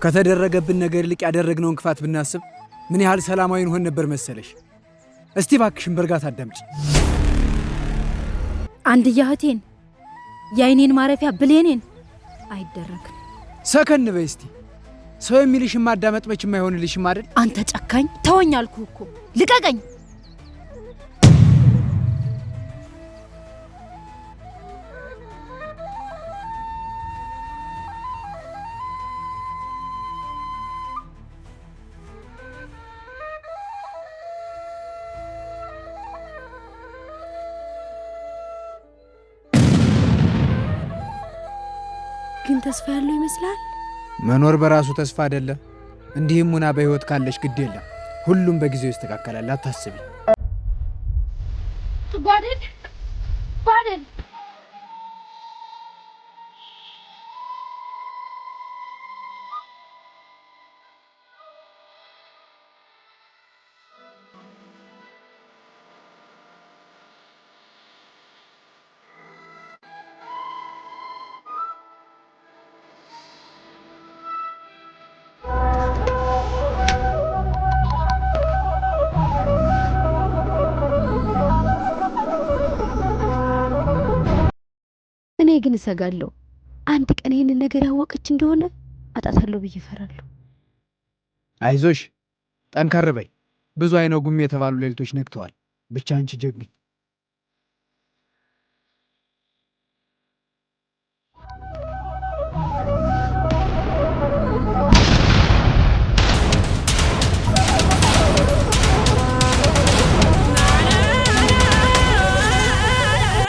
ከተደረገብን ነገር ይልቅ ያደረግነውን ክፋት ብናስብ ምን ያህል ሰላማዊ እንሆን ነበር መሰለሽ። እስቲ እባክሽን በእርጋታ አዳምጪ። አንድያ እህቴን፣ የአይኔን ማረፊያ ብሌኔን አይደረግም። ሰከን በይ እስቲ። ሰው የሚልሽን ማዳመጥ መቼም አይሆንልሽም አይደል? አንተ ጨካኝ፣ ተወኝ አልኩህ እኮ ልቀቀኝ። ግን ተስፋ ያለው ይመስላል። መኖር በራሱ ተስፋ አይደለም። እንዲህም ሁና በህይወት ካለሽ ግድ የለም፣ ሁሉም በጊዜው ይስተካከላል። አታስቢ። ጓደን ጓደን እኔ ግን እሰጋለሁ። አንድ ቀን ይህንን ነገር ያወቀች እንደሆነ አጣታለሁ ብዬ እፈራለሁ። አይዞሽ፣ ጠንከር በይ። ብዙ አይነ ጉም የተባሉ ሌሊቶች ነግተዋል። ብቻ አንቺ ጀግኝ።